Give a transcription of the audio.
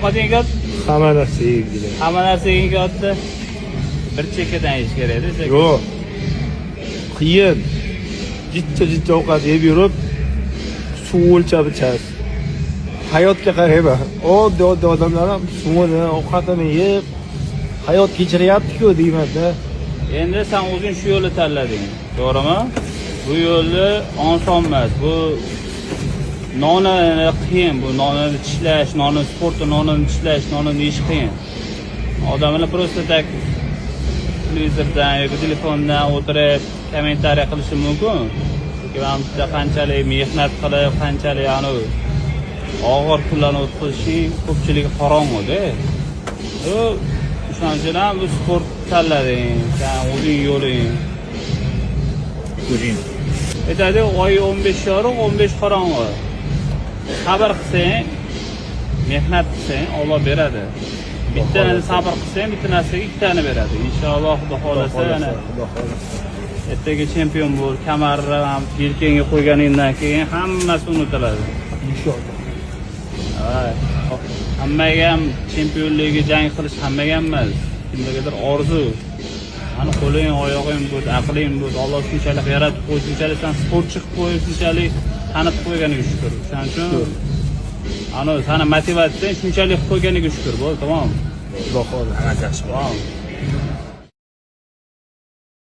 Ovqat yegin. Hamma narsa yegim keladi. Hamma narsa yeging kelyapti. Bir chekkadan yeyish kerakda. Yo'q. Qiyin. Jitta jitta ovqat yeb yurib, suv o'lchab ichasiz. Hayotga qarayman. Oddiy oddiy odamlar ham suvini, ovqatini yeb hayot kechiryapti-ku deyman-da. Endi sen o'zing shu yo'lni tanlading, to'g'rimi? Bu yo'lni oson emas. Bu nonni qiyin, bu nonni tishlash, nonni sportda nonni tishlash, nonni yeyish qiyin. Odamlar просто так televizordan yoki telefondan o'tirib kommentariya qilishi mumkin. Lekin mana bu yerda qanchalik mehnat qilib, qanchalik anavi og'ir kunlarni o'tkazishing ko'pchilik qorong'uda. U o'shaning uchun ham bu sport tanlading, sen o'zing yo'ling. O'zing. Aytadi, oy 15 yorug', 15 qorong'u. Sabr qilsang, mehnat qilsang, Alloh beradi. Bitta sabr qilsang, bitta narsaga ikkitani beradi. Inshaalloh, Xudo xohlasa, yana Xudo xohlasa. Ertaga chempion bo'l, kamarni ham yelkangga qo'yganingdan keyin hammasi unutiladi. Inshaalloh. Hay, hammaga ham chempionlikka jang qilish hammaga ham emas. Kimlargadir orzu. Ani qo'ling, oyog'ing bo'ldi, aqling bo'ldi. Alloh shunchalik yaratib qo'ydi, shunchalik san sportchi qilib qo'yib, shunchalik tanitib qo'yganiga shukur. O'shaning uchun ani sani motivatsiyang shunchalik qilib qo'yganiga shukur. Bo'ldi, tamom. Xudo xohlasa. Tamom.